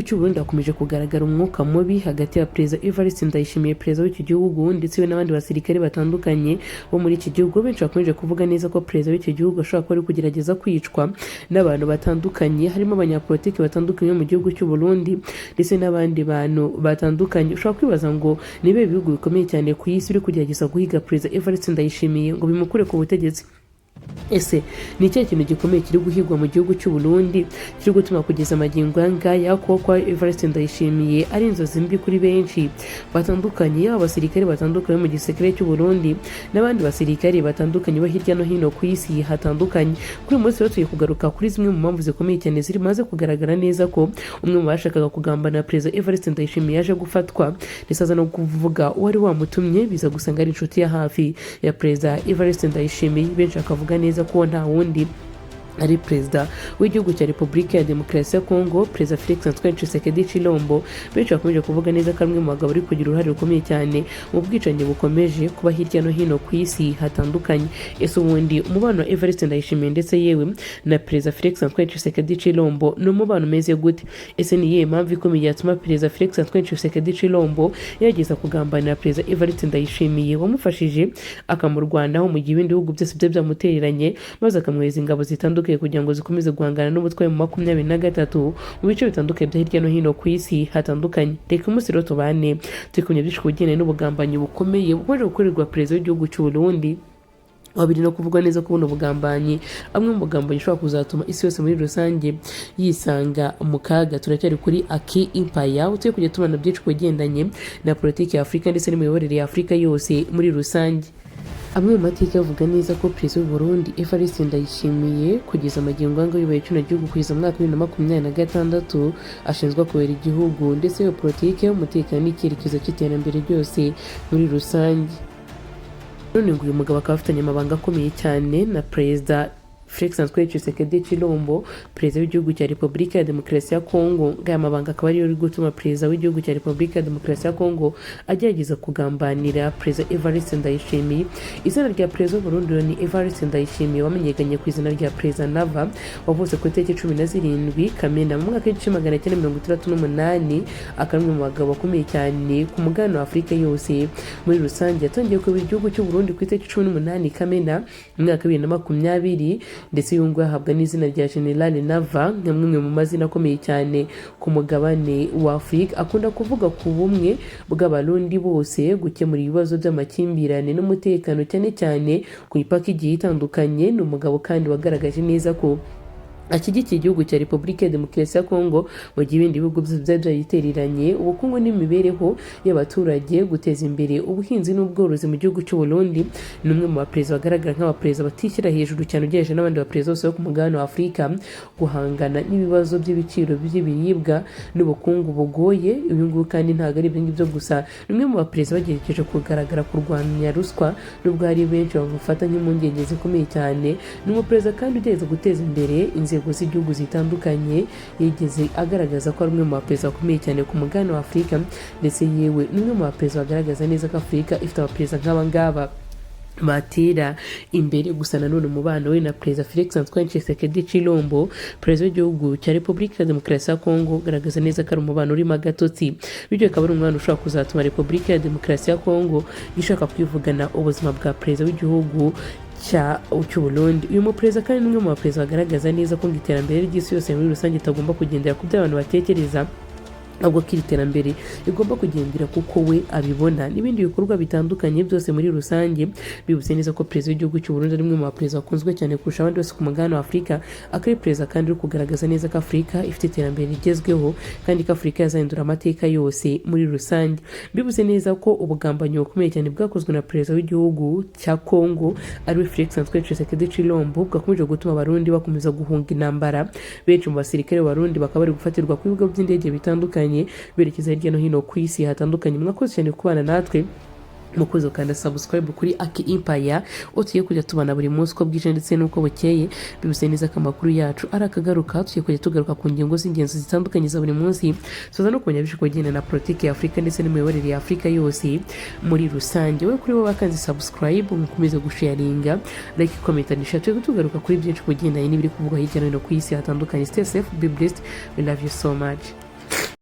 Cy'u Burundi hakomeje kugaragara umwuka mubi hagati ya Perezida Evariste Ndayishimiye, perezida w'iki gihugu, ndetse we n'abandi basirikare batandukanye bo muri iki gihugu. Benshi bakomeje kuvuga neza ko perezida w'iki gihugu ashobora kuba ari kugerageza kwicwa n'abantu batandukanye, harimo abanyapolitiki batandukanye bo mu gihugu cy'u Burundi ndetse n'abandi bantu batandukanye. Ushobora kwibaza ngo ni ibihe bihugu bikomeye cyane ku isi biri kugerageza guhiga Perezida Evariste Ndayishimiye ngo bimukure ku butegetsi? Ese ni ikihe kintu gikomeye kiri guhigwa mu gihugu cy'u Burundi kiri gutuma kugeza amagingo aya ngaya kuba kwa Evariste Ndayishimiye ari inzozi mbi kuri benshi batandukanye, yaba abasirikare batandukanye mu gisirikare cy'u Burundi n'abandi basirikare batandukanye bo hirya no hino ku isi hatandukanye? Kuri uyu munsi rero tugiye kugaruka kuri zimwe mu mpamvu zikomeye cyane zimaze kugaragara neza ko umwe mu bashakaga kugambanira Perezida Evariste Ndayishimiye yaje gufatwa, ndetse aza no kuvuga uwari wamutumye, biza gusanga ari inshuti ya hafi ya Perezida Evariste Ndayishimiye. Benshi bakavuga neza ko nta wundi ari perezida w'igihugu cya Repubulika ya Demokarasi ya Kongo, Perezida Felix Antoine Tshisekedi Tshilombo. Benshi bakomeje kuvuga neza ko ari umwe mu bagabo uri kugira uruhare rukomeye cyane mu bwicanyi bukomeje kuba hirya no hino ku isi hatandukanye. Ese ubundi umubano wa Evariste Ndayishimiye ndetse yewe na Perezida Felix Antoine Tshisekedi Tshilombo ni umubano umeze gute? Ese ni iyihe mpamvu ikomeye yatuma Perezida Felix Antoine Tshisekedi Tshilombo yageza kugambanira Perezida Evariste Ndayishimiye wamufashije akamurwanaho mu gihe ibindi bihugu byose byari byamutereranye, maze akamwohereza ingabo zitandukanye kugira ngo zikomeze guhangana n'umutwe mu 23 mu bice bitandukanye bya hirya no hino ku isi hatandukanye? Reka umunsi rero tubane turi kumenya byinshi ku bigendanye n'ubugambanyi bukomeye bukomeje gukorerwa perezida w'igihugu cy'u Burundi. Wabiri no kuvuga neza ko buno bugambanyi, amwe mu bugambanyi ushobora kuzatuma isi yose muri rusange yisanga mu kaga. Turacyari kuri Aki Empire, utuye kujya tubana byinshi ku bigendanye na politiki ya Afurika ndetse n'imiyoborere ya Afurika yose muri rusange. Amwe mu mateka avuga neza ko Perezida w'u Burundi Evariste Ndayishimiye, kugeza magingo aya uyoboye kino gihugu kugeza mu mwaka wa 2026, ashinzwe kuyobora igihugu ndetse iyo politiki y'umutekano n'icyerekezo cy'iterambere ryose muri rusange. None ngo uyu mugabo akaba afitanye amabanga akomeye cyane na Perezida Felix Antoine Tshisekedi Tshilombo, perezida w'igihugu cya Repubulika ya Demokarasi ya Kongo. Aya mabanga akaba ariyo ari gutuma perezida w'igihugu cya Repubulika ya Demokarasi ya Kongo agerageza kugambanira Perezida Evariste Ndayishimiye. Izina rya perezida w'u Burundi ni Evariste Ndayishimiye, wamenyekanye ku izina rya Perezida Nava, wavutse ku itariki 17 Kamena mu mwaka w'1968, akaba ari umwe mu bagabo bakomeye cyane ku mugabane wa Afurika yose muri rusange. Yatangiye kuyobora igihugu cy'u Burundi ku itariki 18 Kamena mu mwaka wa 2020, ndetse uyu nguyu ahabwa n'izina rya General Nava nka mwe mu mazina akomeye cyane ku mugabane wa Afurika. Akunda kuvuga ku bumwe bw'Abarundi bose, gukemura ibibazo by'amakimbirane n'umutekano, cyane cyane ku mipaka igiye itandukanye. Ni umugabo kandi wagaragaje neza ko ashyigikiye igihugu cya Repubulika ya Demokarasi ya Kongo mu gihe ibindi bihugu byose byari byayitereranye. Ubukungu n'imibereho y'abaturage, guteza imbere ubuhinzi n'ubworozi mu gihugu cy'u Burundi. Ni umwe mu baperezida bagaragara nk'abaperezida batishyira hejuru cyane ugereranyije n'abandi baperezida bose bo ku mugabane wa Afurika, guhangana n'ibibazo by'ibiciro by'ibiribwa n'ubukungu bugoye. Uyu nguyu kandi ntabwo ari ibyo ngibyo gusa, ni umwe mu baperezida bagerageje kugaragara kurwanya ruswa, nubwo hari benshi bamufata nk'impungenge zikomeye cyane. Ni umuperezida kandi ugerageza guteza imbere inzego z'igihugu zitandukanye. Yigeze agaragaza ko ari umwe mu baperezida bakomeye cyane ku mugabane wa Afurika, ndetse yewe ni umwe mu baperezida bagaragaza neza ko Afurika ifite abaperezida nk'aba ngaba batera imbere. Gusa nanone umubano we na Perezida Felix Antoine Tshisekedi Tshilombo, perezida w'igihugu cya Repubulika ya Demokarasi ya Kongo, ugaragaza neza ko ari umubano urimo agatotsi, bityo akaba ari umubano ushobora kuzatuma Repubulika ya Demokarasi ya Kongo ishaka kwivugana ubuzima bwa perezida w'igihugu cy'u Burundi. Uyu muperezida kandi ni umwe mu baperezida bagaragaza neza ko ngo iterambere ry'isi yose muri rusange itagomba kugendera ku byo abantu batekereza, ahubwo ko iri terambere rigomba kugendera kuko we abibona n'ibindi bikorwa bitandukanye byose muri rusange. Bibutse neza ko perezida w'igihugu cy'u Burundi ari umwe mu baperezida bakunzwe cyane kurusha abandi bose ku mugabane wa Afurika, akaba ari perezida kandi uri kugaragaza neza ko Afurika ifite iterambere rigezweho kandi ko Afurika yazahindura amateka yose muri rusange. Bivuze neza ko ubugambanyi bukomeye cyane bwakozwe na perezida w'igihugu cya Kongo, ariwe Felix Antoine Tshisekedi Tshilombo, bwakomeje gutuma Abarundi bakomeza guhunga intambara. Benshi mu basirikare b'Abarundi bakaba bari gufatirwa ku bibuga by'indege bitandukanye berekeza hirya no hino ku isi hatandukanye. Mwakoze cyane kubana natwe, mukoze ukanda subscribe kuri Aki Empire, tugiye kujya tubana buri munsi uko bwije ndetse n'uko bukeye. Bibutse neza ko amakuru yacu ari akagaruka, tugiye kujya tugaruka ku ngingo z'ingenzi zitandukanye za buri munsi, tuza no kumenya byinshi ku bigendana na politiki ya Afurika ndetse n'imiyoborere ya Afurika yose muri rusange. We kuri bo bakanze subscribe, mukomeze gusharinga, like, comment and share. Tugiye tugaruka kuri byinshi ku bigendanye n'ibiri kuvugwa hirya no hino ku isi hatandukanye. Stay safe, be blessed, we love you so much.